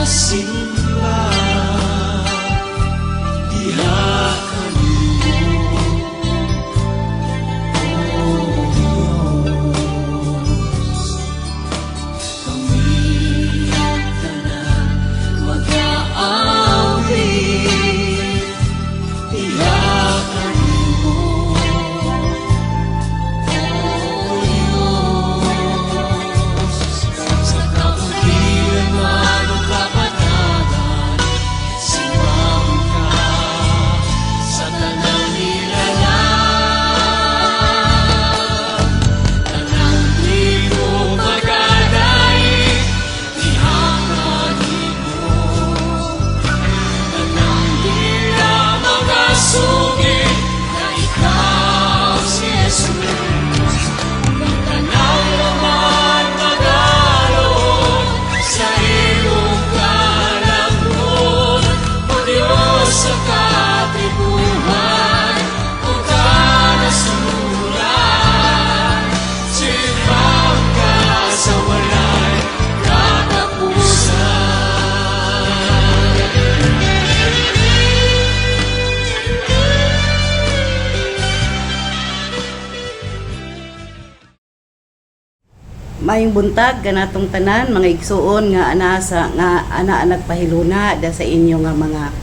Magasimba diha kanimo, O Diyos. Kami tanan mag-aawit diha kanimo, O Diyos. Sa kabukiran man o kapatagan, simbahon ka sa tanang nilalang. Tanang tribo magadaig diha kanimo. Tanang dila magasugid na ikaw si Jesus. Ang tanang laman magaluhod sa imong kalanghon. O Diyos sa katribuhan ug kanasuran, simbahon ka sa walay katapusan. Maayong buntag kanatong tanan, mga igsuon nga ana sa nga ana nagpahiluna da sa inyo nga mga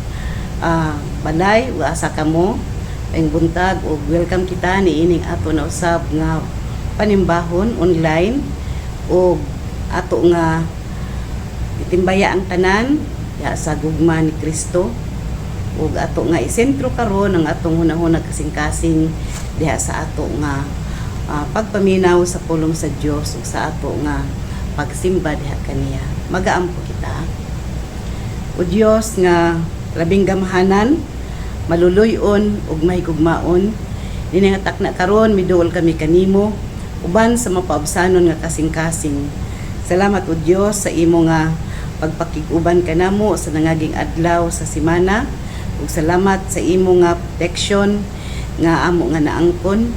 balay ug asa kamo. Maayong buntag ug welcome kita niining ato na usab nga panimbahon online ug ato nga itimbaya ang tanan ya sa gugma ni Kristo ug ato nga isentro karon ang atong hunahuna, kasing-kasing diha sa ato nga pagpaminaw sa pulong sa Dios ug sa ato nga pagsimba diha kaniya. Magaampo kita. O Dios nga labing gamhanan, maluluyon ug mahigugmaon, dini nga takna karon miduol kami kanimo uban sa mapaubsanon nga kasing-kasing. Salamat, O Dios, sa imo nga pagpakig-uban kanamo sa nangaging adlaw sa semana ug salamat sa imo nga protection nga amo nga naangkon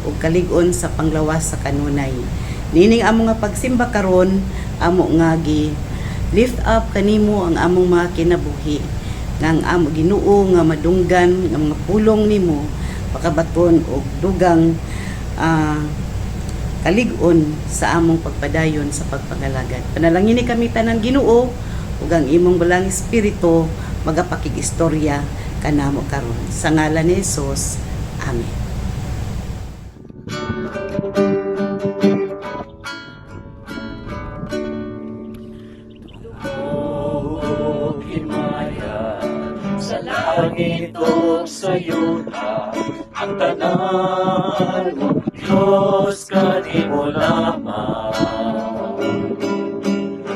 ug kalig-on sa panglawas sa kanunay. Niining amo nga pagsimba karon, amo nga gi lift up kanimo ang among mga kinabuhi nga ang amo, Ginoo, nga madunggan nga mga pulong nimo pakabaton og dugang kalig-on sa among pagpadayon sa pagpangalagad. Panalangini kami tanan, Ginoo, ug ang imong Balaang Espiritu magapakig-istorya kanamo karon. Sa ngalan ni Jesus. Amen. Tugok himaya sa langit ug sa yuta, ang tanan, O Diyos, kanimo lamang.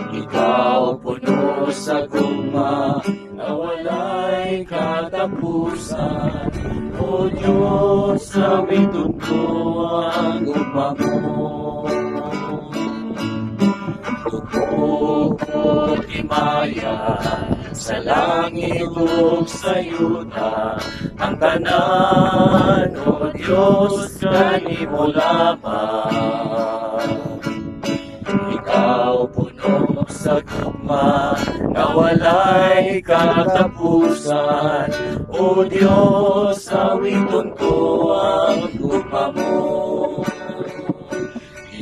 Ikaw puno sa gugma na walay katapusan. O Diyos, awiton ko ang gugma mo. Tugok himaya sa langit ug sa yuta, ang tanan, O Diyos, kanimo lamang. Ikaw puno sa gugma na walay katapusan. O Diyos, awiton ko ang gugma mo.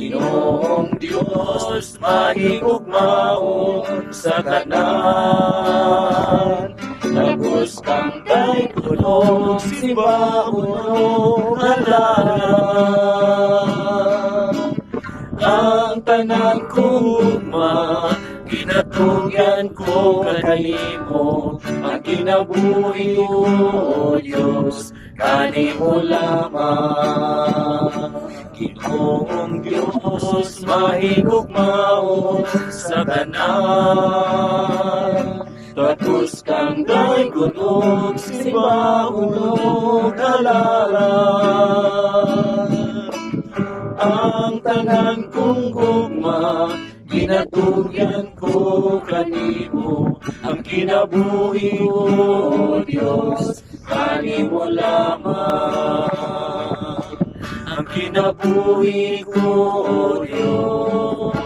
Ginoong Diyos, mahigugmaon sa tanan. Lagos kang daygunog, simbahon ug halaran. Ang tanan kong gugma, ginatugyan ko kanimo. Ang kinabuhi ko, O Diyos, kanimo lamang. Ginoong Diyos, mahigugmaon sa tanan. Takos kang daygunog, simbahon ug halaran. Ang tanan kong gugma, ginatugyan ko kanimo. Ang kinabuhi ko, O Diyos, kanimo lamang. Ang kinabuhi ko, O Diyos,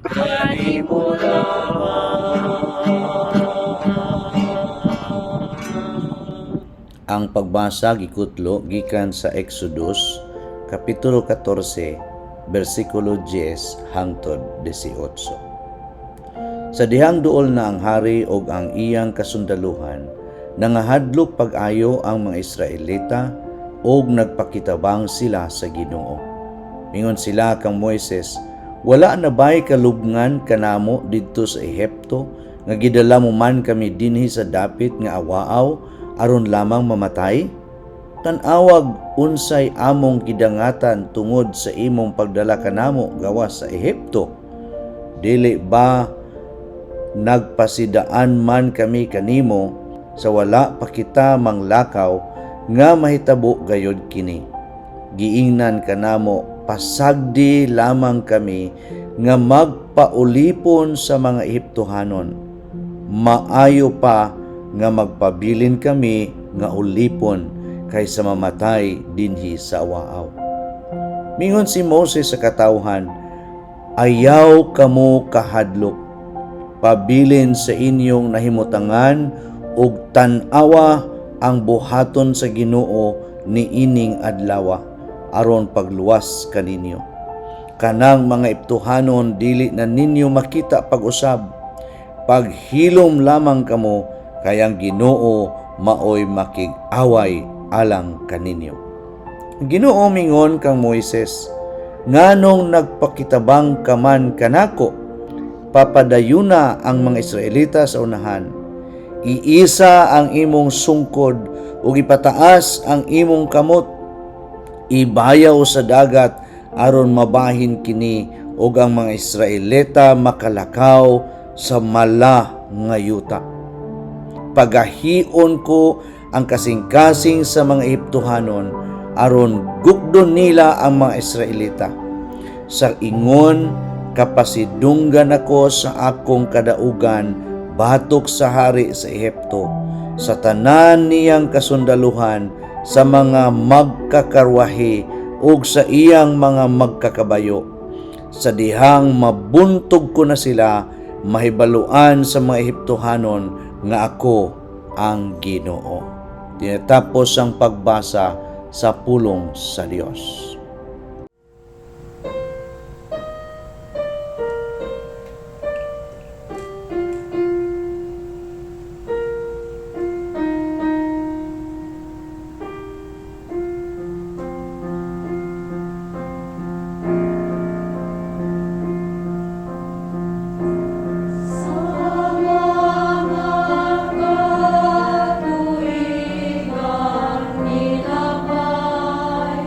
kanimo lamang. Ang pagbasa gikutlo gikan sa Exodus kapitulo 14 bersikulo 10 hangtod 18. Sa dihang duol na ang hari ug ang iyang kasundaluhan, nangahadlok pag-ayo ang mga Israelita ug nagpakitabang sila sa Ginoo. Mingon sila kang Moises, "Wala na ba'y kalubngan kanamo didto sa Ehipto nga gidala mo man kami dinhi sa dapit nga awaaw aron lamang mamatay? Tan-awag unsay among gidangatan tungod sa imong pagdala kanamo gawas sa Ehipto. Dili ba nagpasidaan man kami kanimo sa wala pa kita manglakaw nga mahitabo gayod kini? Giingnan kanamo, pasagdi lamang kami nga magpaulipon sa mga Ehiptohanon. Maayo pa nga magpabilin kami nga ulipon kaysa mamatay dinhi sa awaaw." Mingon si Moses sa katawhan, "Ayaw kamo kahadlok. Pabilin sa inyong nahimutangan ug tan-awa ang buhaton sa Ginoo niining adlawa aron pagluwas kaninyo. Kanang mga Ehiptohanon dili na ninyo makita pag-usab. Paghilom lamang kamo kay ang Ginoo maoy makig-away alang kaninyo." Ang Ginoo mingon kang Moises, "Nganong nagpakitabang ka man kanako? Papadayuna ang mga Israelita sa unahan. Iisa ang imong sungkod ug ipataas ang imong kamot. Ibayaw sa dagat aron mabahin kini ug ang mga Israelita makalakaw sa mala nga yuta. Pagahion ko ang kasing-kasing sa mga Ehiptohanon aron gukdon nila ang mga Israelita. Sa ingon, kapasidunggan ako sa akong kadaugan batok sa hari sa Ehipto, sa tanan niyang kasundaluhan, sa mga magkakarwahe ug sa iyang mga magkakabayo. Sa dihang mabuntog ko na sila, mahibaluan sa mga Ehiptohanon nga ako ang Ginoo." Tinatapos ang pagbasa sa pulong sa Dios. Sa mga katuigan nilabay,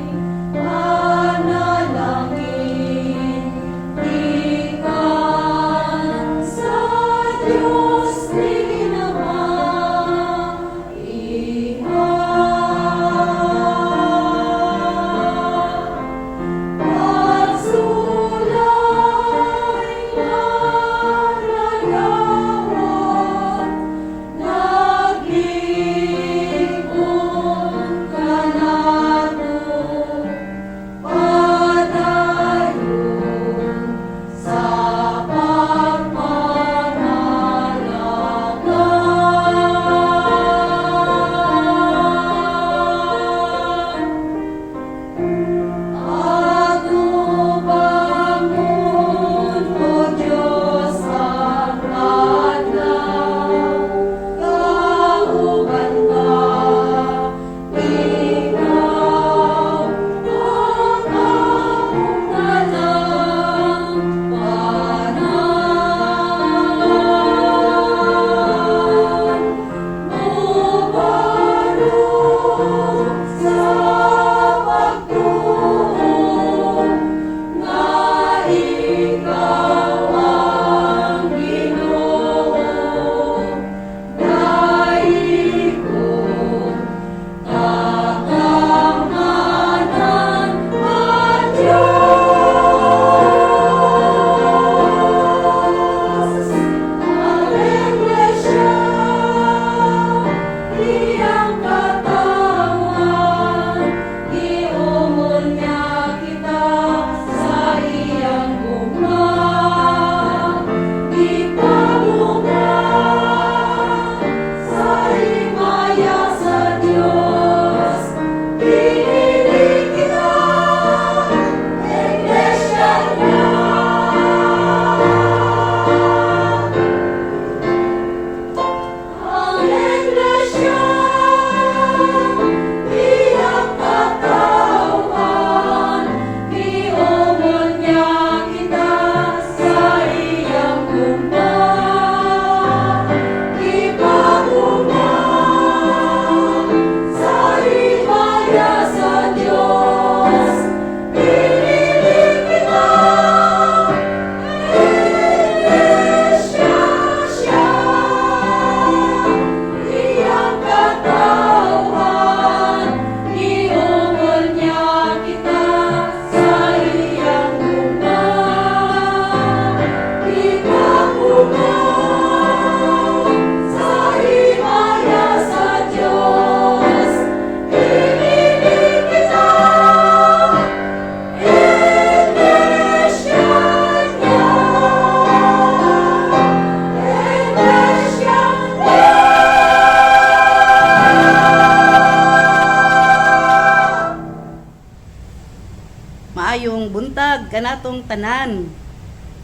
Kanatong tanan.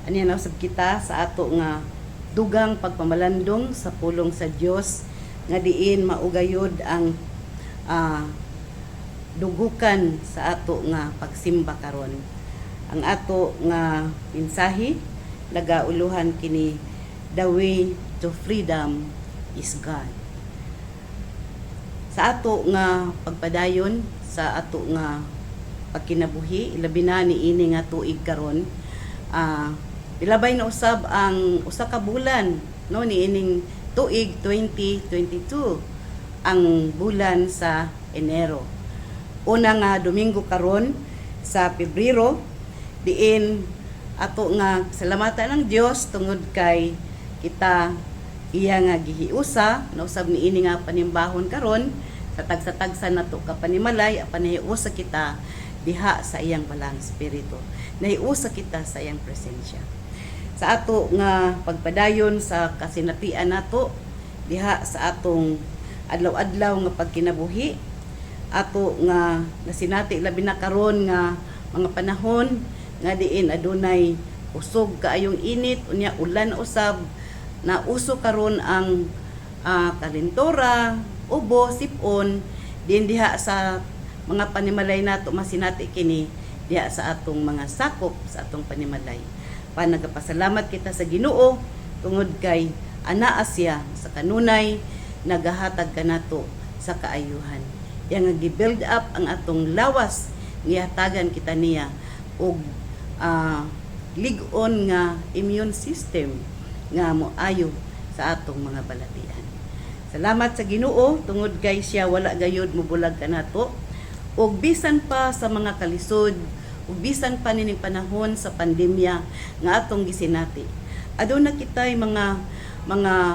Aniya na usab kita sa ato nga dugang pagpamalandong sa pulong sa Dios nga diin mao gayod ang dugukan sa ato nga pagsimba karon. Ang ato nga mensahe nagauluhan kini, "The Way to Freedom is God." Sa ato nga pagpadayon sa ato nga pagkinabuhi, ilabi na niini nga tuig karon, ilabay na usab ang usa ka bulan, no, niining tuig 2022, ang bulan sa Enero. Una nga Domingo karon sa Pebrero, diin ato nga salamatan ng Dios tungod kay kita iya nga gihiusa na usab niini nga panimbahon karon sa tagsa-tagsa nato ka panimalay, apan nahiusa kita diha sa iyang Balaang Espiritu, nahiusa kita sa iyang presensya. Sa ato nga pagpadayon sa kasinatian nato diha sa atong adlaw-adlaw nga pagkinabuhi, ato nga nasinati labi na karon nga mga panahon nga diin adunay usog kaayong init, unya ulan usab, na uso karon ang kalentura, ubo, sipon, diin diha sa mga panimalay nato masinati kini diha sa atong mga sakop sa atong panimalay. Pa nagapasalamat kita sa Ginoo tungod kay anaa siya sa kanunay nagahatag kanato sa kaayuhan. Yang nga gi-build up ang atong lawas, gihatagan kita niya og lig-on nga immune system nga moayo sa atong mga balatian. Salamat sa Ginoo tungod kay siya wala gayud mobulag kanato, ug bisan pa sa mga kalisod ug bisan pa nining panahon sa pandemya nga atong gisinati. Aduna kitay mga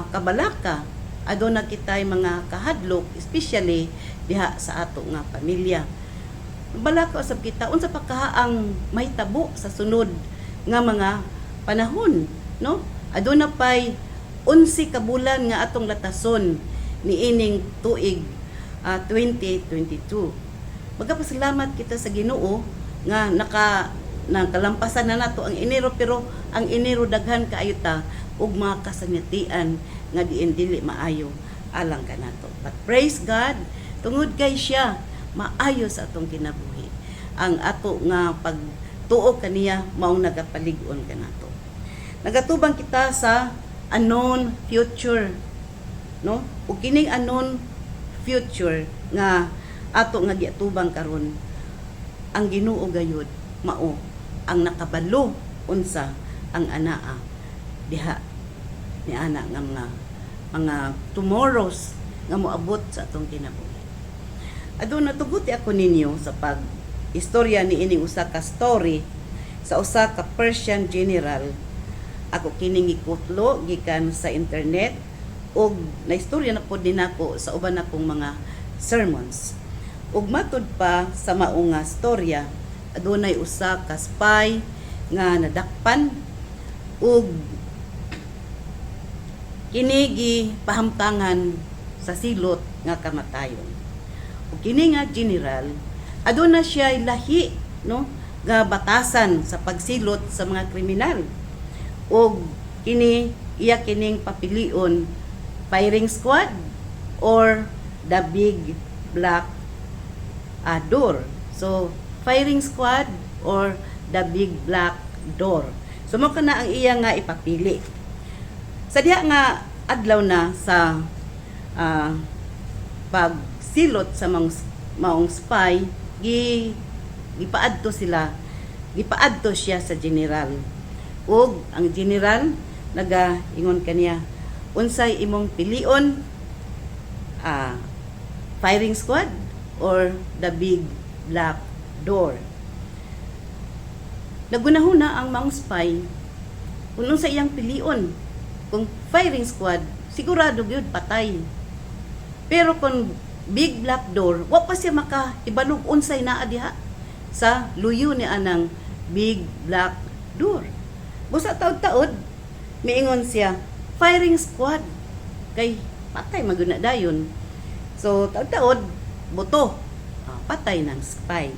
kabalaka, aduna kitay mga kahadlok, especially diha sa ato nga pamilya. Balaka usab kita unsa pa kaha ang mahitabo sa sunod nga mga panahon, no? Aduna pay 11 ka bulan nga atong latason niining tuig 2022. Magapasalamat kita sa Ginoo nga nakalampasan na nato ang Enero, pero ang Enero daghan kaayo ta og mga kasanatian nga diin dili maayo alang kanato. But praise God tungod kay siya maayo sa atong kinabuhi. Ang ato nga pagtuo kaniya maong nagapalig-on kanato. Nagatubang kita sa unknown future, no? Ug kining unknown future nga ato nga giatubang karon, ang Ginoo gayud mao ang nakabalo unsa ang anaa diha ni ana nga mga tomorrows nga moabot sa atong kinabuhi. Aduna, tuguti ako ninyo sa pag istorya ni ining usa ka story sa usa ka Persian general. Ako kining gikutlo gikan sa internet ug naistorya na pod nako sa uban akong mga sermons. Ug matud pa sa mao nga storya, adunay usa ka spy nga nadakpan ug kini gipahamtangan sa silot nga kamatayon. Ug kini nga general, aduna siya lahi, no, nga batasan sa pagsilot sa mga kriminal. Ug kini iya kining papilion, firing squad or the big black door. So firing squad or the big black door. So mao kana ang iya nga ipapili. Sa diha nga adlaw na sa pagsilot sa maong spy, gipaadto sila, gipaadto siya sa general. Ug ang general nagaingon kaniya, "Unsay imong pilion, firing squad or the big black door?" Nagunahuna ang maong spy kung unsa iyang pilion. Kung firing squad, sigurado gyud patay. Pero kung big black door, wa pa siya makahibalog unsay naa diha sa luyo ni anang big black door. Busa taod-taod, miingon siya, "Firing squad." Kay patay man gud na dayon. So taod-taod, buto. Ah, patay ng spy.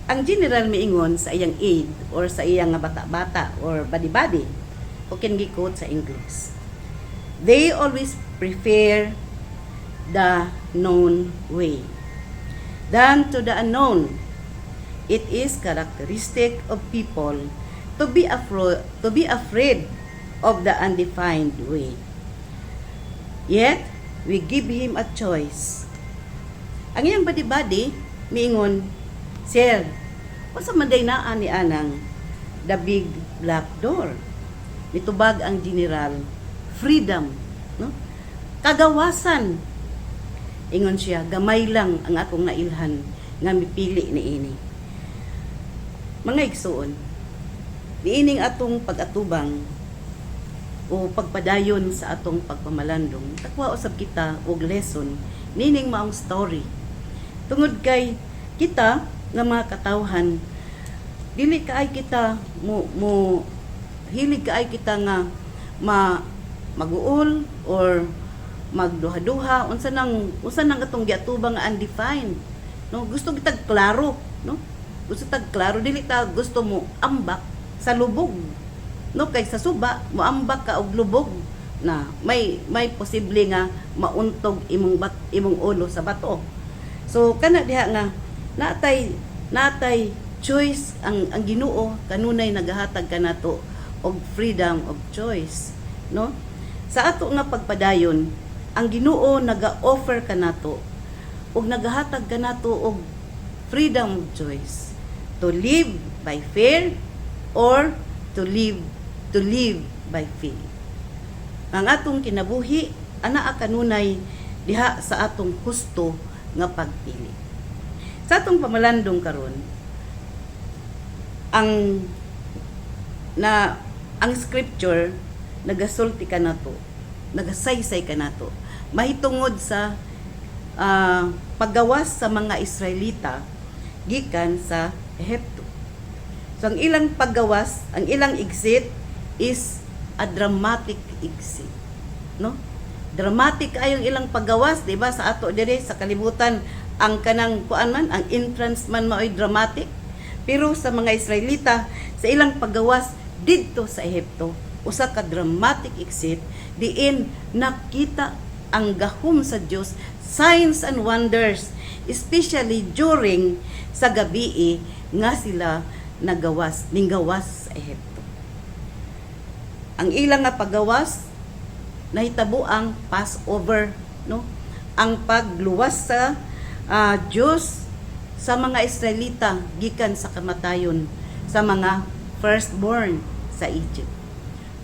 Ang general miingon sa iyang aide or sa iyang nga bata-bata or body-body o kin gi-quote sa English, "They always prefer the known way than to the unknown. It is characteristic of people to be afraid of the undefined way. Yet, we give him a choice." Ang iyang body-body, miingon, "Sir, unsa man day naa ni anang the big black door?" Nitubag ang general, "Freedom," no? Kagawasan. Ingon siya, "Gamay lang ang akong nailhan nga mipili ni ini." Mga igsuon, niining atong pag-atubang o pagpadayon sa atong pagpamalandong, takwa usab kita og lesson nining maong story. Tungod kay kita nga mga katawhan, dili kaay kita mo hilig kaay kita nga maguol or magduha-duha unsa nang atong giatubang nga undefined, no? Gusto kitag klaro, no? Gusto tag klaro, dili ta gusto mo ambak sa lubog, no? Kay sa suba moambak ka og lubog na may posible nga mauntog imong ulo sa bato. So kana diha nga natay choice ang Ginoo. Kanunay nagahatag kanato og freedom of choice, no? Sa ato nga pagpadayon, ang Ginoo naga-offer kanato og nagahatag kanato og freedom of choice to live by fear or to live by faith. Ang atong kinabuhi anaa kanunay diha sa atong husto nga pagpili. Sa atong pamalandong karon, ang scripture nagasulti kanato, nagasaysay kanato mahitungod sa paggawas sa mga Israelita gikan sa Ehipto. So ang ilang paggawas, ang ilang exit is a dramatic exit. No? Dramatic kayong ilang paggawas, di ba? Sa ato dire sa kalibutan, ang kanang kuan man, ang entrance man mao'y dramatic. Pero sa mga Israelita, sa ilang paggawas didto sa Ehipto, usa ka dramatic exit diin nakita ang gahom sa Dios, signs and wonders, especially during sa gabii nga sila nagawas, ninggawas sa Ehipto. Ang ilang nga paggawas, nahitabo ang Passover, no? Ang pagluwas sa Dios sa mga Israelita gikan sa kamatayon sa mga firstborn sa Egypt.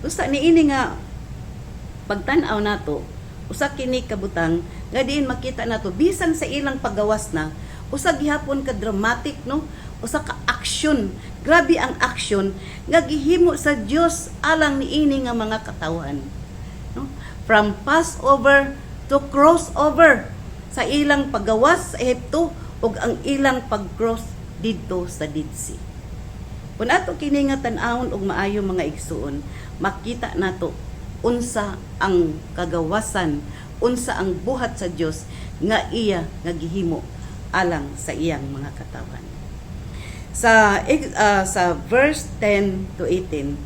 Usa niini nga pagtan-aw nato, usa kini kabutang nga diin makita nato bisan sa ilang paggawas na usa gihapon ka dramatic, no? Usa ka action, grabe ang action nga gihimo sa Dios alang niini nga mga katawhan, no? From Passover to crossover, sa ilang paggawas sa Ehipto ug ang ilang pag-cross didto sa Dead Sea. Kung ato kini nga tan-awon og maayo, mga igsuon, makita nato unsa ang kagawasan, unsa ang buhat sa Dios nga iya nga gihimo alang sa iyang mga katawhan. Sa verse 10 to 18,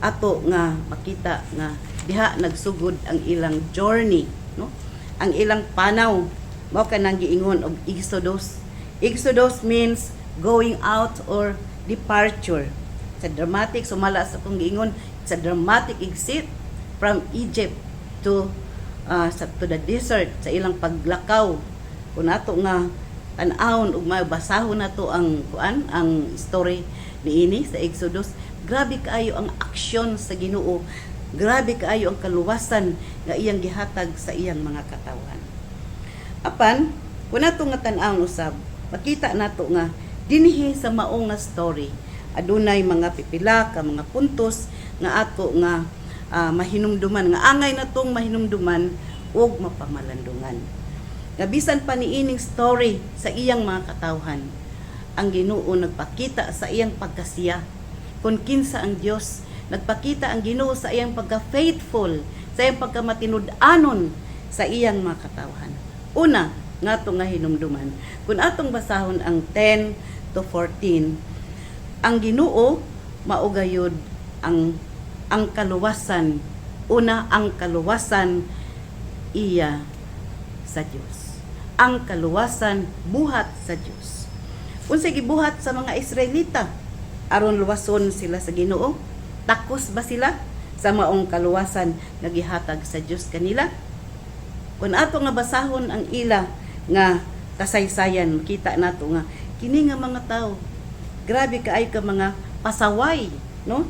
ato nga makita nga diha nagsugod ang ilang journey, no? Ang ilang panaw mao kanang giingon og Exodus. Exodus means going out or departure. Sa dramatic, sumala sa akong giingon, sa dramatic exit from Egypt to the desert sa ilang paglakaw. Kung ato nga tan-awon ug mabasahon nato ang kuan, ang story niini sa Exodus, grabe kaayo ang aksyon sa Ginoo, grabe kaayo ang kaluwasan nga iyang gihatag sa iyang mga katawhan. Apan kung ato nga tan-awon usab, makita nato nga dinhi sa maong nga story adunay mga pipila ka mga puntos nga ato nga mahinumduman, nga angay natong mahinumduman ug mapamalandungan. Nga bisan pa niining story sa iyang mga katawhan, ang Ginoo nagpakita sa iyang pagkasiya kung kinsa ang Dios. Nagpakita ang Ginoo sa iyang pagka-faithful, sa iyang pagkamatinud-anon sa iyang mga katawhan. Una nga ato nga hinumduman, kung atong basahon ang 10 to 12 to 14, ang Ginoo mao gayud ang kaluwasan. Una, ang kaluwasan iya sa Dios. Ang kaluwasan buhat sa Dios. Unsay gibuhat sa mga Israelita aron luwason sila sa Ginoo? Takos ba sila sa maong kaluwasan nga gihatag sa Dios kanila? Kung ato nga basahon ang ila nga kasaysayan, makita nato nga kini nga mga tao, grabe kaayo ka mga pasaway, no?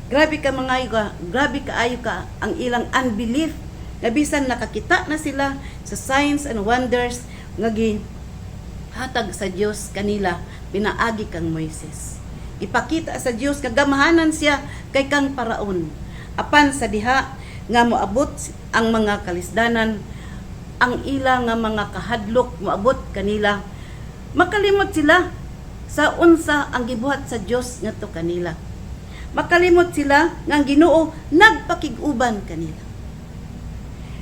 Grabe kaayo ka ang ilang unbelief nga bisan nakakita na sila sa signs and wonders nga gihatag sa Dios kanila pinaagi kang Moises. Ipakita sa Dios nga gamahanan siya kay kang Paraon. Apan sa diha nga moabot ang mga kalisdanan, ang ila nga mga kahadlok moabot kanila, makalimot sila sa unsa ang gibuhat sa Dios ngadto kanila. Makalimot sila nga ang Ginoo nagpakig-uban kanila.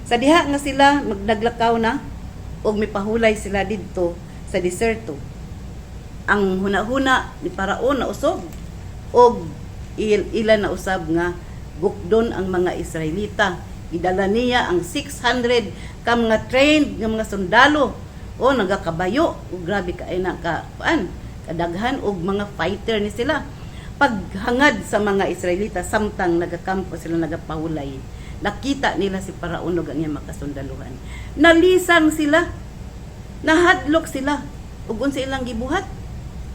Sa diha nga sila magnaglakaw na og mipahulay sila didto sa diserto, ang hunahuna ni Paraon na usog og ila na usab nga gukdon ang mga Israelita. Gidala niya ang 600 ka mga trained nga mga sundalo o nagakabayo o grabe kay na ka kuan kadaghan og mga fighter ni sila paghangad sa mga Israelita samtang nagakampo sila, nagapahulay. Nakita nila si Paraon ug ang iyang makasundaluhan. Nalisang sila, nahadlok sila. Ug unsa ilang gibuhat?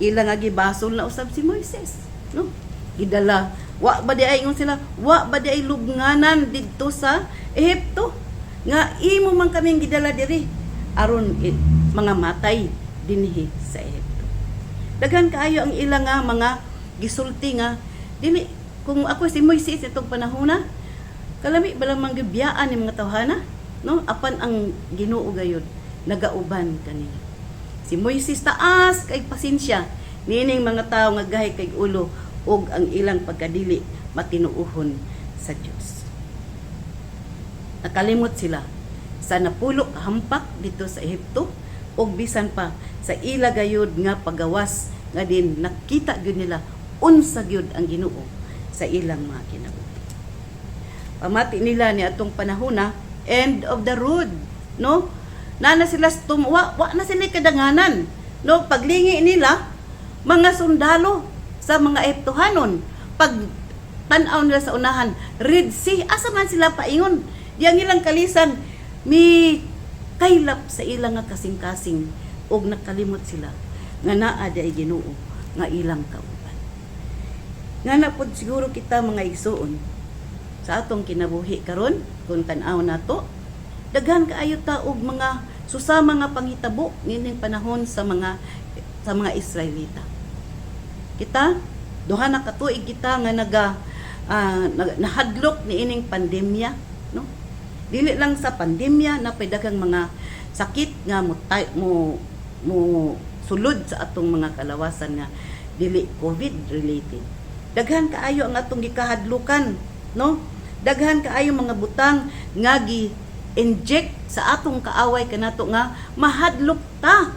Ila nga gibasol na usab si Moises, no? Gidala, wa ba di ay, ingon sila, wa ba di ay lubnganan didto sa Ehipto nga imo man kaming gidala diri aron mga matay dinhi sa Ehipto? Daghan kaayo ang ila nga mga gisulti nga dili. Kung ako si Moises itong panahona, kalami ba lang manggibiyaan ni mga tawhana, no? Apan ang Ginoo gayud nagauban kanila. Si Moises taas kay pasensya niining mga tawo nga gahi kay ulo ug ang ilang pagkadili matinuohon sa Dios. Nakalimot sila sa 10 ka hampak dito sa Ehipto ug bisan pa sa ila gayud nga pagawas nga din nakita gyud nila unsa gyud ang Ginoo sa ilang mga kinabuhi. Pamati nila ni atong panahona, end of the road, no? Na sila wa na sila kadanganan, no? Paglingi nila, mga sundalo sa mga Ehiptohanon. Pag tan-aw nila sa unahan, Red Sea. Asa man sila paingon? Di ang ilang kalisan mi kaylap sa ilang nga kasing-kasing og nakalimot sila nga naa di ay Ginoo nga ilang kauban. Nga na pod siguro kita, mga igsuon, sa atong kinabuhi karon. Kung tan-aw nato, daghan kaayo ta og mga susama nga panghitabo niining panahon sa mga Israelita. Kita, 2 na ka tuig kita nga nahadlok niining pandemya, no? Dili lang sa pandemya, napay daghang mga sakit nga mo mo sulod sa atong mga kalawasan nga dili COVID related. Daghan kaayo ang atong gikahadlukan, no? Daghan kaayo mga butang nga gi inject sa atong kaaway kanato nga mahadlok ta,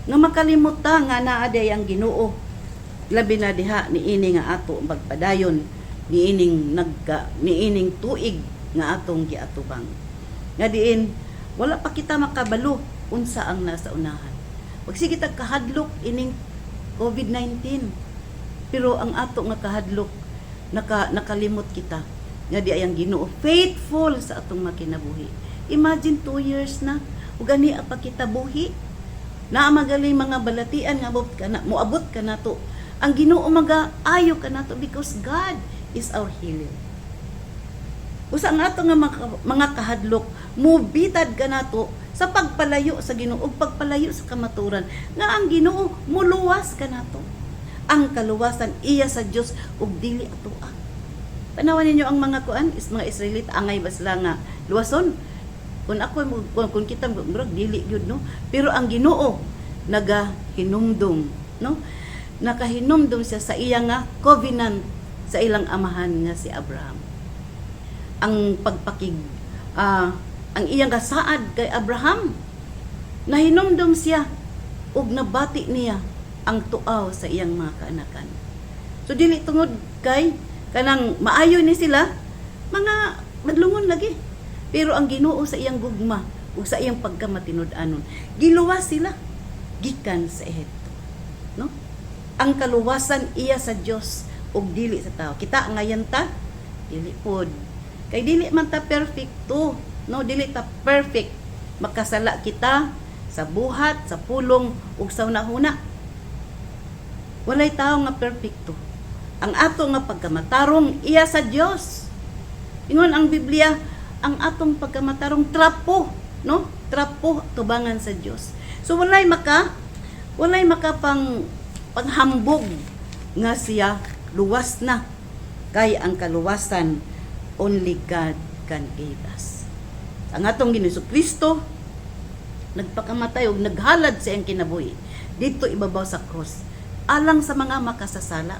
nga makalimot ta nga naa diay ang Ginoo, labi na diha niini nga ato magpadayon niining tuig nga atong giatubang, nga diin wala pa kita makabalo unsa ang nasa unahan. Magsige tag kahadlok ining COVID-19, pero ang ato nga kahadlok, nakalimot kita nga di ay ang Ginoo faithful sa atong makinabuhi. Imagine, 2 years na ug gani pa kita buhi. Naa magaling mga balatian nga abot ka na, moabot ka nato. Ang Ginoo maga ayo ka nato because God is our healer. Usa ang ato nga mga kahadlok mubitad ka nato sa pagpalayo sa Ginoo ug pagpalayo sa kamaturan nga ang Ginoo muluwas ka nato. Ang kaluwasan iya sa Dios ug dili atoa. Tanawan ninyo ang mga kuan is mga Israelita, angay ba sila nga luwason? Kung ako kung kita, murag dili gyud, no? Pero ang Ginoo nagahinumdum, no? Nakahinumdum siya sa iya nga covenant sa ilang amahan nga si Abraham. Ang pagpakig ang iyang kasaad kay Abraham, nahinumdum siya ug nabati niya. Ang tuaw sa iyang mga kaanakan. So dili tungod kay kanang maayo ni sila, mga madlungon lagi. Pero ang Ginoo, sa iyang gugma ug sa iyang pagkamatinud-anon, giluwas sila gikan sa Ehipto. No? Ang kaluwasan iya sa Dios ug dili sa tao. Kita ngayon ta dili pod. Kay dili man ta perfecto, no? Dili ta perfect. Makasala kita sa buhat, sa pulong ug sa hunahuna. Walay tao nga perfecto. Ang ato nga pagkamatarong iya sa Dios. Ingon ang Biblia, ang atong pagkamatarong trapo, no? Trapo tubangan sa Dios. So walay maka pang panghambog nga siya luwas na, kay ang kaluwasan, only God can give us. Ang atong Ginoo Kristo nagpakamatay ug naghalad sa iyang kinabuhi dito ibabaw sa cross alang sa mga makasasala.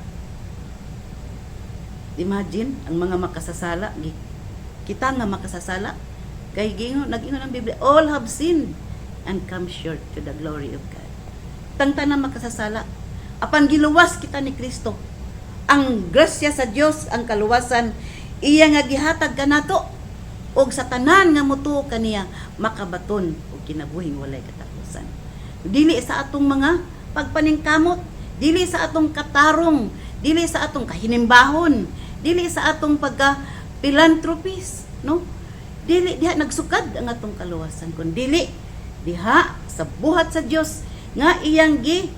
Imagine, ang mga makasasala, kita nga makasasala, kay gingon, nag-ingon ang Biblia, "All have sinned and come short to the glory of God." Tang tanan makasasala. Apan giluwas kita ni Kristo. Ang grasya sa Dios, ang kaluwasan, iya nga gihatag kanato og sa tanan nga mutuo kaniya makabaton og kinabuhing walay katapusan. Dili sa atong mga pagpaningkamot, dili sa atong katarong, dili sa atong kahinimbahon, dili sa atong pagka philanthropist, no? Dili diha nagsukad ang atong kaluwasan, kun dili diha sa buhat sa Dios nga iyang gi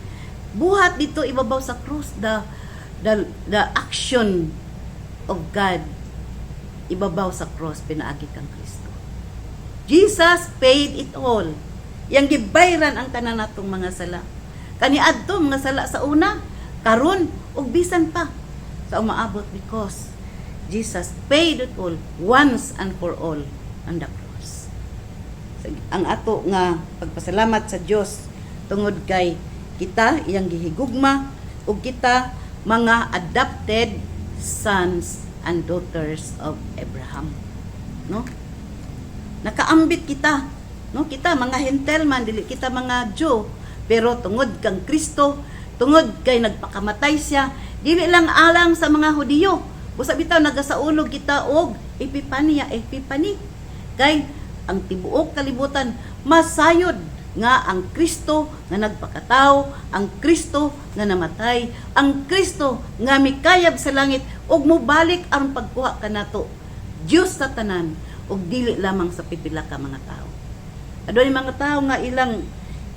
buhat dito ibabaw sa cross, the action of God ibabaw sa cross pinaagi kang Kristo. Jesus paid it all. Iyang gibayran ang tanan natong mga sala. Kaniadto mga sala sa una, karon ug bisan pa sa umaabot, because Jesus paid it all once and for all on the cross. Ang ato nga pagpasalamat sa Dios tungod kay kita iyang gihigugma ug kita mga adopted sons and daughters of Abraham. No? Nakaambit kita, no? Kita mga Hentil man, dili kita mga Jew, pero tungod kang Kristo, tungod kay nagpakamatay siya, dili lang alang sa mga Hudiyo. Busa bitaw nagasaulog kita og Epipania, Epiphany. Kay ang tibuok kalibutan masayod nga ang Kristo nga nagpakatao, ang Kristo nga namatay, ang Kristo nga mikayab sa langit ug mobalik aron pagkuha kanato. Dios sa tanan ug dili lamang sa pipila ka mga tao. Adunay mga tao nga ilang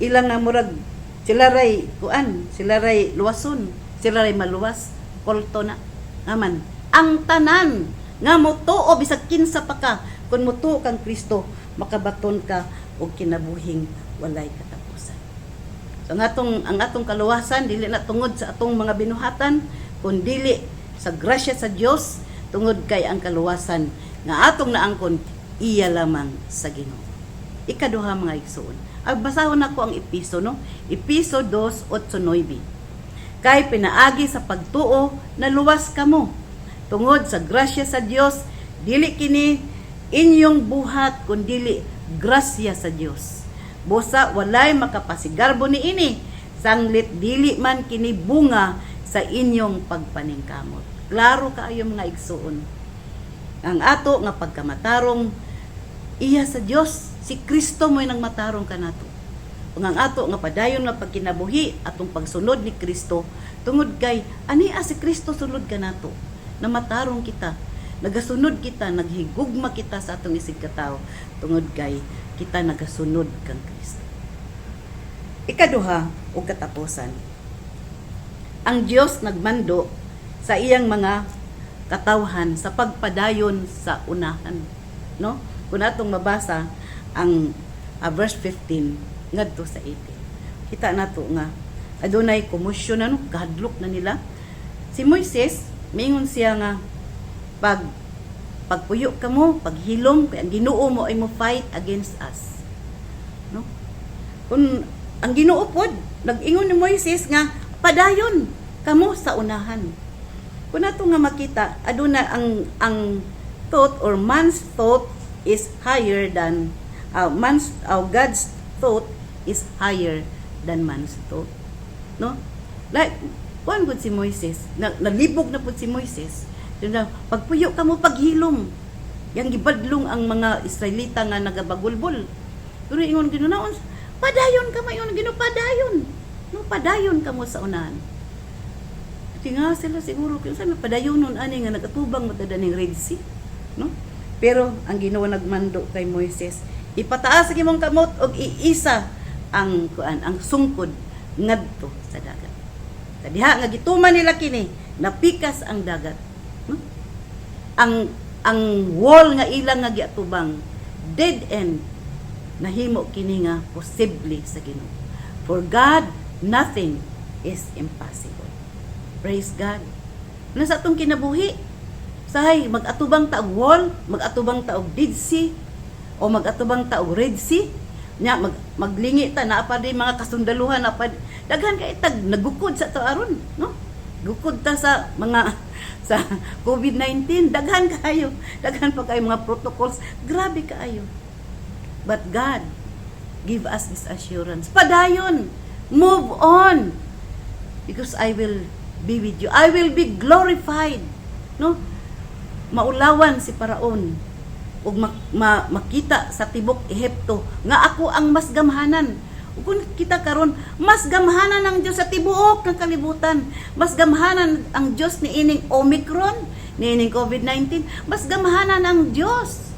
ilang nga murag sila ray kuan, sila ray luwason, sila ray maluwas, kolto na. Aman, ang tanan nga motuo, bisag kinsa pa ka, kung motuo kang Kristo, makabaton ka og kinabuhing walay katapusan. So ang atong kaluwasan dili na tungod sa atong mga binuhatan, kun dili sa grasya sa Dios, tungod kay ang kaluwasan nga atong naangkon iya lamang sa Ginoo. Ikaduha, mga igsoon. Ag basahon nako ang Episo, no? Episo 2:8-9. Kay pinaagi sa pagtuo naluwas kamo tungod sa grasya sa Dios, dili kini inyong buhat kun dili grasya sa Dios. Busa walay makapasigarbo niini, sanglit dili man kini bunga sa inyong pagpaningkamot. Klaro kaayo, mga igsoon. Ang ato nga pagkamatarong iya sa Dios, si Kristo mo'y nang matarong kanato. Ug ang ato nga padayon nga pagkinabuhi, atong pagsunod ni Kristo, tungod kay ania si Kristo sulod kanato na matarong kita, nagasunod kita, naghigugma kita sa atong isigkatawo tungod kay kita nagasunod kang Kristo. Ikaduha ug katapusan, ang Dios nagmando sa iyang mga katawhan sa pagpadayon sa unahan, no? Kung atong mabasa ang verse 15 ngadto sa 18, kita nato nga adunay komosyon, ano, kahadlok na nila. Si Moises, mingon siya nga pagpuyo kamo, paghilom, kay ang Ginoo mo ay mo fight against us, no? Kung ang Ginoo pod nag-ingon ni Moises nga padayon kamo sa unahan. Kung ato nga makita, aduna ang thought or man's thought is higher than man's God's thought is higher than man's thought, no? Like, kuan gud si Moises, na, nalibog na pud si Moises. Yun na, "Pagpuyo ka mo, paghilom." Yang gibadlong ang mga Israelita nga nagabagulbol. Pero ingon Ginoo naon, "Padayon ka mo," ingon Ginoo, "padayon." No, padayon ka mo sa unahan. Tinga sila siguro kung sa may padayonon ani nga nagatubang mo ning Red Sea, no? Pero ang Ginoo nagmando kay Moises, "Ipataas ang imong kamot og iisa ang kuan, ang sungkod, ngadto sa dagat." Sa diha nga gituman nila kini, napikas ang dagat. No? Ang wall nga ilang nga giatubang, dead end, nahimo kini nga posible sa Ginoo. For God, nothing is impossible. Praise God. Na sa atong kinabuhi, sahay mag-atubang ta og wall, mag-atubang ta og Dead Sea, o mag-atubang ta og Red Sea, nya maglingi ta naa pa di mga kasundaluhan na pa daghan kay tag nagukod sa to aron, no? Gukod ta sa mga sa COVID-19, daghan kayo, daghan pa kayo mga protocols, grabe kaayo. But God give us this assurance. Padayon, move on. Because I will be with you. I will be glorified. No? Maulawan si Paraon ug makita sa tibok Ehipto nga ako ang mas gamhanan. Ug kung kita karon, mas gamhanan ang Dios sa tibuok ng kalibutan. Mas gamhanan ang Dios ni ining Omicron, ni ining COVID-19, mas gamhanan ang Dios.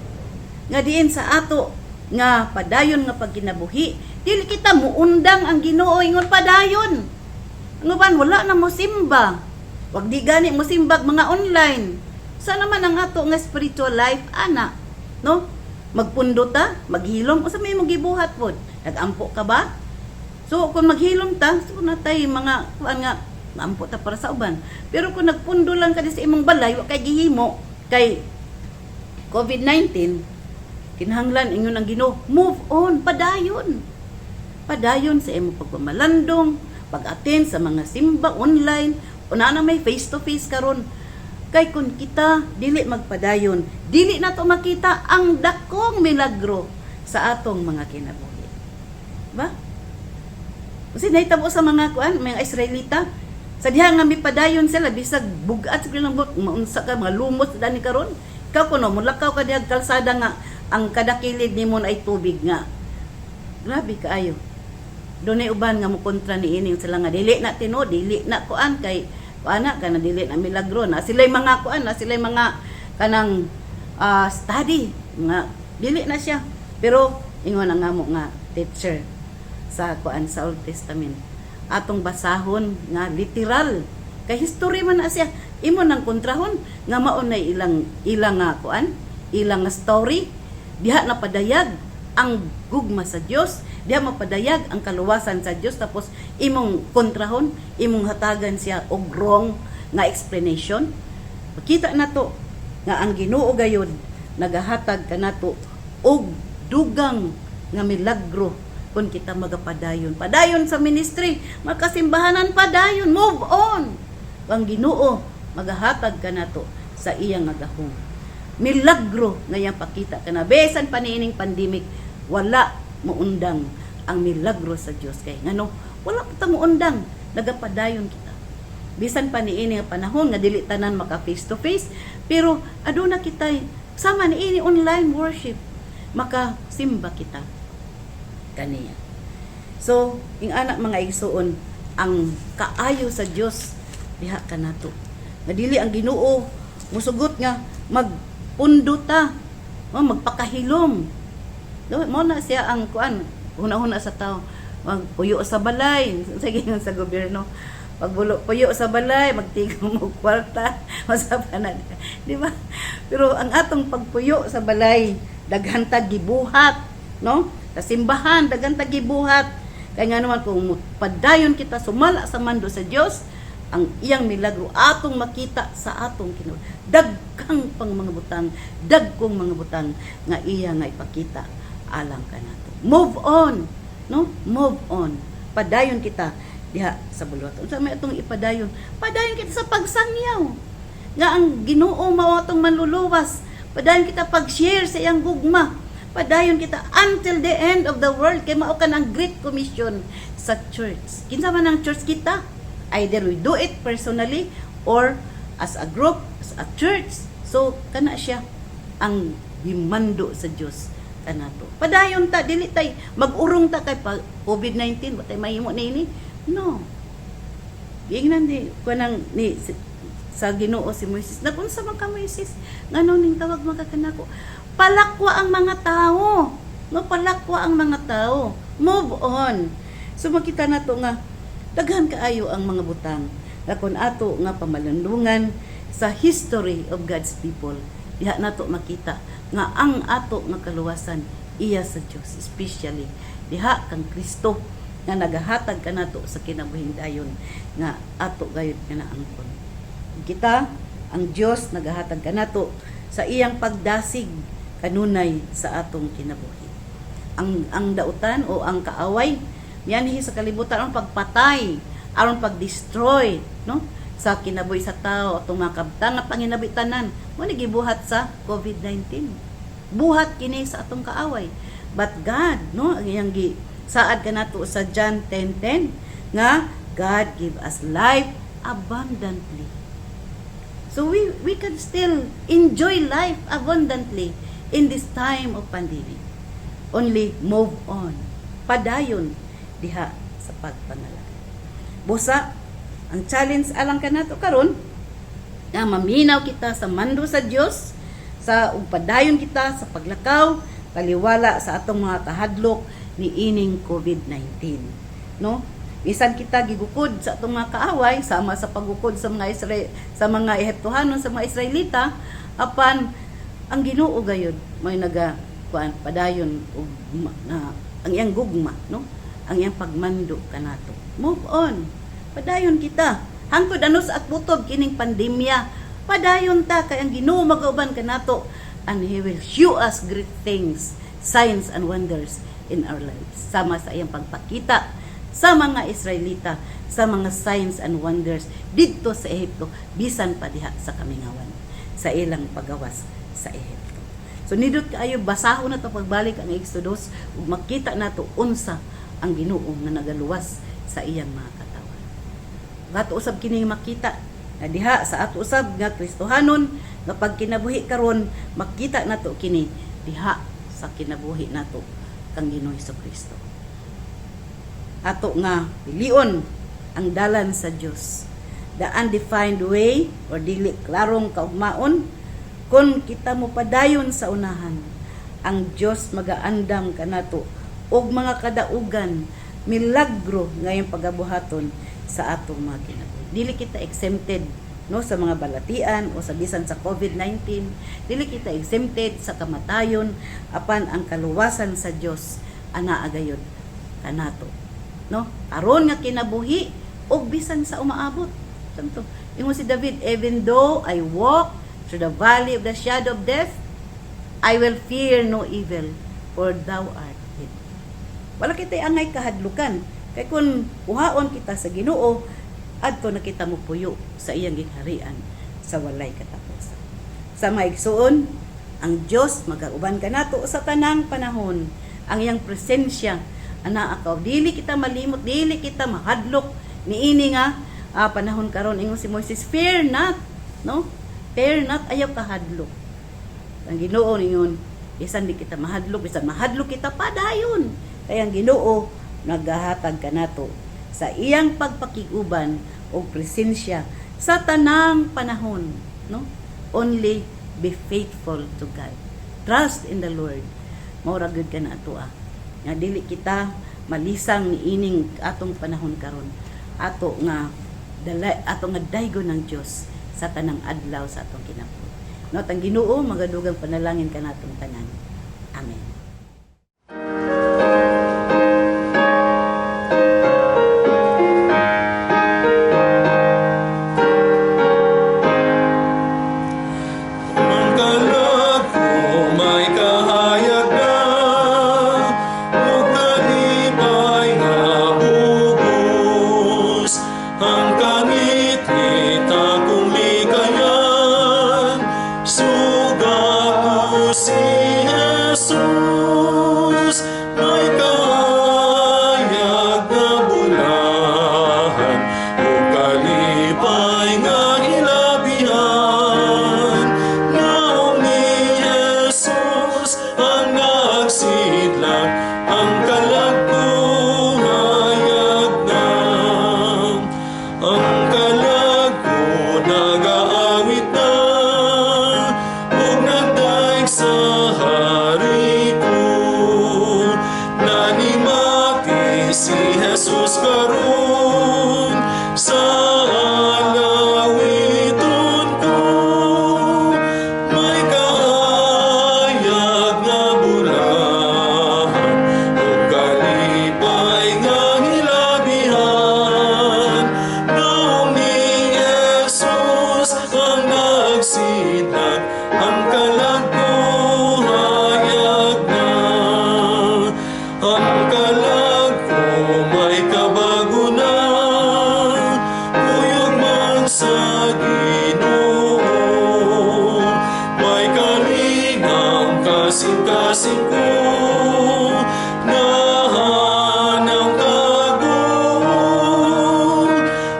Nga diin sa ato nga padayon nga pagkinabuhi, dili kita muundang ang Ginoo ingon padayon. Ang uban wala na mo simba. Wag di gani mo simbag mga online. Sa naman ang ato nga spiritual life ana, no? Magpundo ta, maghilom, unsa may imong gibuhat pod? Nagampo ka ba? So kung maghilom ta, so na tay mga kuan nga maampo ta para sa uban. Pero kung nagpundo lang ka di sa imong balay, wa kay gihimo kay COVID-19, kinahanglan ingon ang Ginoo, move on, padayon. Padayon sa imong pagpamalandong, pag-attend sa mga simba online, una na may face to face karon. Kay kung kita dili magpadayon, dili na to makita ang dakong milagro sa atong mga kinabuhi. Ba? Kasi nahitabo sa mga kuan, mga Israelita, sa diha nga mipadayon sila bisag bug-at sa ilang buot, maunsa ka mga lumos dani karon. Ikaw kuno mulakaw ka diha kalsada nga ang kada kilid nimo ay tubig nga. Grabe kaayo. Dunay uban nga mokontra ni ini sila nga dili na tinuod, dili na kuan kay kuana kana dili na milagro na sila'y mga kuan na sila'y mga kanang study nga dili na siya. Pero ingon ang amo nga teacher sa kuan, sa Old Testament, atong basahon nga literal kay history man na siya. Imo nang kontrahon nga mao na ilang ilang nga kuan, ilang nga story. Diha na padayag ang gugma sa Dios, diha mapadayag ang kaluwasan sa Dios, tapos imong kontrahon, imong hatagan siya og wrong nga explanation. Makita nato nga ang Ginoo gayud nagahatag kanato og dugang nga milagro kung kita magapadayon. Padayon sa ministry, makasimbahanan, padayon, move on. Ang Ginoo magahatag kanato sa iyang nga gahom. Milagro nga iyang pakita kana bisan pa niining pandemic, wala moundang ang milagro sa Dios kay ngano wala pa ta moundang, nagapadayon kita. Bisan pa niini nga panahon nga dili tanan maka face to face, pero aduna kita sama niini online worship, makasimba kita kaniya. So, ing anak mga igsuon, ang kaayo sa Dios diha kanato. Nga dili ang Ginoo musugot nga magpundo ta, o magpakahilom. Do, mo na siya ang kuan, huna-huna sa tao. Magpuyo sa balay, sige sa gobyerno. Pagbulo puyo sa balay, magtigom og kwarta, masapa na, di ba? Pero ang atong pagpuyo sa balay, daghan tag gibuhat, no? Sa simbahan, daghan tag gibuhat. Kaya nga naman kung padayon kita sumala sa mando sa Dios, ang iyang milagro atong makita sa atong kinabuhi. Daghang pang mga butang, dagkong mga butang nga iya nga ipakita alang kanato. Move on, no? Move on. Padayon kita diha sa buluhaton. Unsa may atong ipadayon? Padayon kita sa pagsangyaw. Nga ang Ginoo mao atong manluluwas. Padayon kita pag-share sa iyang gugma. Padayon kita until the end of the world kay mao kan ang Great Commission sa church. Kinsa man ang church kita? Either we do it personally or as a group, as a church. So kana siya ang gimando sa Dios kanato. Padayon ta, dili tay mag-urong ta kay pa, COVID-19 wa tay mahimo na ini. No. Giingnan di kanang ni sa Ginoo si Moises. Nagunsa man ka, Moises? Ngano ning tawag man ka kanako? Palakwa ang mga tao. No, palakwa ang mga tao. Move on. So makita nato nga daghan kaayo ang mga butang nga kun ato nga pamalandungan sa history of God's people, diha nato makita nga ang ato nga kaluwasan iya sa Dios, especially diha kang Kristo nga nagahatag kanato sa kinabuhing dayon nga ato gayud nga naangkon. Kita ang Dios nagahatag kanato sa iyang pagdasig kanunay sa atong kinabuhi. Ang dautan o ang kaaway mianhi sa kalibutan aron pagpatay, aron pag-destroy, no, sa kinabuhi sa tao, atong mga kabtang nga panginabuhi tanan mo ni gibuhat sa COVID-19. Buhat kini sa atong kaaway, but God, no, ang iyang gi saad kanato sa John 10:10 nga God give us life abundantly. So we can still enjoy life abundantly in this time of pandemic. Only move on. Padayon diha sa pagpangalagad. Busa, ang challenge alang kanato karon nga maminaw kita sa mando sa Dios sa ug padayon kita sa paglakaw taliwala sa atong mga kahadlok ni ining COVID-19, no? Bisan kita gigukod sa atong mga kaaway sama sa pagukod sa mga Israel, sa mga Ehiptohanon, sa mga Israelita, apan ang Ginoo gayud may naga kuan padayon og na ang iyang gugma, no, ang iyang pagmando kanato. Move on, padayon kita hangtod ano sa atbutob kining pandemya. Padayon ta kay ang Ginoo magauban kanato and He will show us great things, signs and wonders in our lives, sama sa iyang pagpakita sa mga Israelita sa mga signs and wonders didto sa Ehipto, bisan pa diha sa kamingawan sa ilang pagawas sa Ehipto. So nindot kaayo basahon na to pagbalik ang Exodus ug makita nato unsa ang Ginoo nga nagaluwas sa iyang mga katawhan. Ato usab kini makita nga diha sa ato usab nga Kristohanon nga pagkinabuhi karon, makita nato kini diha sa kinabuhi nato kang Ginoo Kristo. Ato nga pilion ang dalan sa Dios, the undefined way or dili klarong kaugmaon. Kung kita mo padayon sa unahan, ang Dios magaandam kanato og mga kadaugan, milagro ngayong pagabuhaton sa atong mga kinabuhi. Dili kita exempted, no, sa mga balatian o sa bisan sa COVID-19. Dili kita exempted sa kamatayon, apan ang kaluwasan sa Dios anaa gayud kanato, no, karon nga kinabuhi og bisan sa umaabot. Santo ingon si David, "Even though I walk through the valley of the shadow of death, I will fear no evil, for thou art with me." Wala kita angay kahadlukan kay kung kuhaon kita sa Ginoo, adto na kita mopuyo sa iyang gingharian sa walay katapusan. Sa mga igsuon, ang Dios magauban kanato sa tanang panahon. Ang iyang presensya anaa ka. Dili kita malimot, dili kita mahadlok niini nga panahon karon. Ingon si Moises, "Fear not," no? Fear not, ayaw kahadlok. Ang Ginoo ningon, bisan di kita mahadlok, bisan mahadlok kita, padayon. Kaya ang Ginoo nagahatag kanato sa iyang pagpakiguban o presensya sa tanang panahon, no? Only be faithful to God. Trust in the Lord. Mao ra gyud kana ato. Nga dili kita malisang niining atong panahon karon. Ato nga dala, ato nga daygon ng Dios sa tanang adlaw sa atong kinabuhi. No, tang Ginoo magadugang panalangin kanatong tanan. Amen. Ang kalag ko may kahayag na, ug kalipay nga bugos. Ang kangitngit akong likayan, suga ko si Jesus. May kahayag nga bulahan, ug Kasing-kasing ko, nahanang kaguol,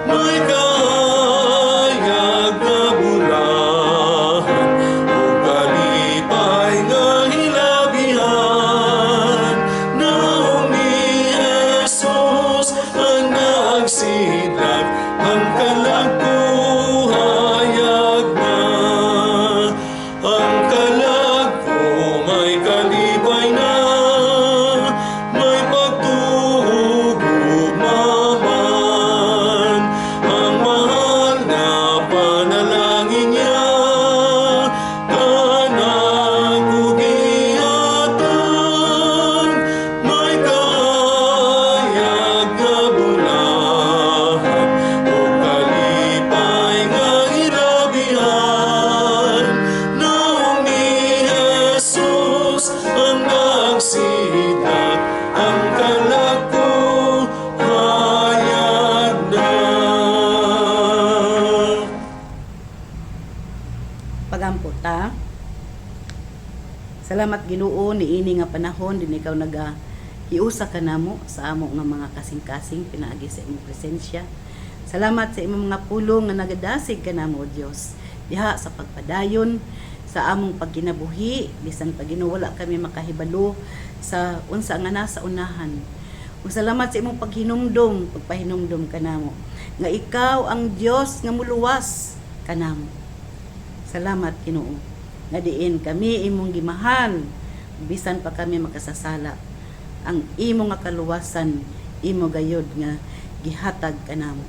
may kahayag nga bulahan, ug kalipay nga hilabihan. Naong ni Jesus ang nagsidlak, ang kalag ko hayag na. Ang kalag ko may kalipay na, may pagtuo gugma man. Ang mahal na panalangin niya, kanako gihatag, may kahayag nga bulahan, ug kalipay nga hilabihan. Naong ni Jesus ang nagsidlak, ang kalag ko hayag na. Pagampo ta. Salamat, Ginoo, niini nga panahon din ikaw naga hiusa kanamo sa amo nga mga kasing-kasing pinaagi sa imong presensya. Salamat sa imong mga pulong nga nagadasig kanamo, Dios. Diha sa pagpadayon sa among pagkinabuhi bisan pa, Ginoo, wala kami makahibalo sa unsa nga nasa unahan. Ug salamat sa imong paghinumdom, pagpahinumdom kanamo nga ikaw ang Dios nga muluwas kanamo. Salamat, Ginoo, nga diin kami imong gimahal bisan pa kami makasasala. Ang imo nga kaluwasan imo gayod nga gihatag kanamo.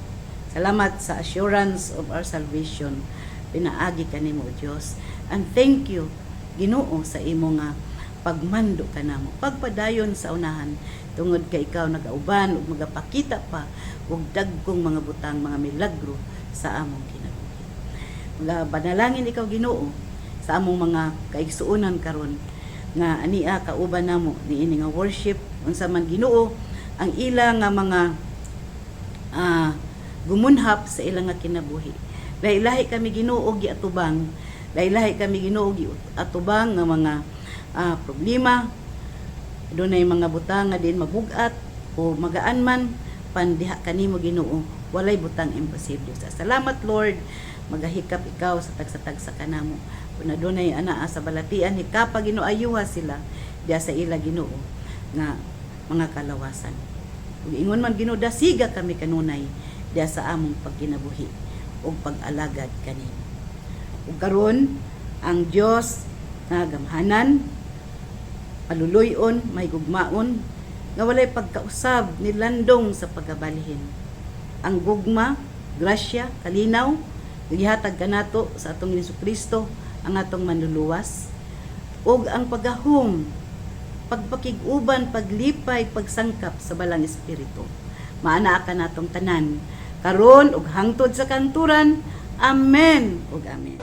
Salamat sa assurance of our salvation pinaagi kanimo, Dios. And thank you, Ginoo, sa imo nga pagmando kanamo. Pagpadayon sa unahan tungod kay ikaw nagauban ug magapakita pa og dagkong mga butang, mga milagro sa among kinabuhi. Panalangin ikaw, Ginoo, sa among mga kaigsuonan karon nga ania kauban namo niini nga worship. Unsa man, Ginoo, ang ila nga mga gumunhap sa ilang nga kinabuhi, lahi-lahi kami, Ginoo, giatubang, lahi-lahi kami, Ginoo, giatubang nga mga problema. Dunay mga butang nga diin mabugat o magaan man pan diha kanimo, Ginoo, walay butang imposible. Sa salamat, Lord, magahikap ikaw sa tagsa-tagsa kanamo. Kung adunay anaa sa balatian, hikapa, Ginoo, ayuha sila diha sa ila, Ginoo, nga mga kalawasan. Ug ingon man, Ginoo, dasiga kami kanunay diha sa among pagkinabuhi ug pag-alagad kanimo. Ug karon, ang Dios nga gamhanan, maluluy-on, may gugmaon, nga walay pagkausab ni landong sa pagkabalhin. Ang gugma, grasya, kalinaw, gihatag kanato sa atong Hesus Kristo, ang atong manluluwas, ug ang paggahom, pagpakig-uban, paglipay, pagsangkap sa Balang Espiritu, maanaa kanatong tanan, karon ug hangtod sa kanturan. Amen ug amen.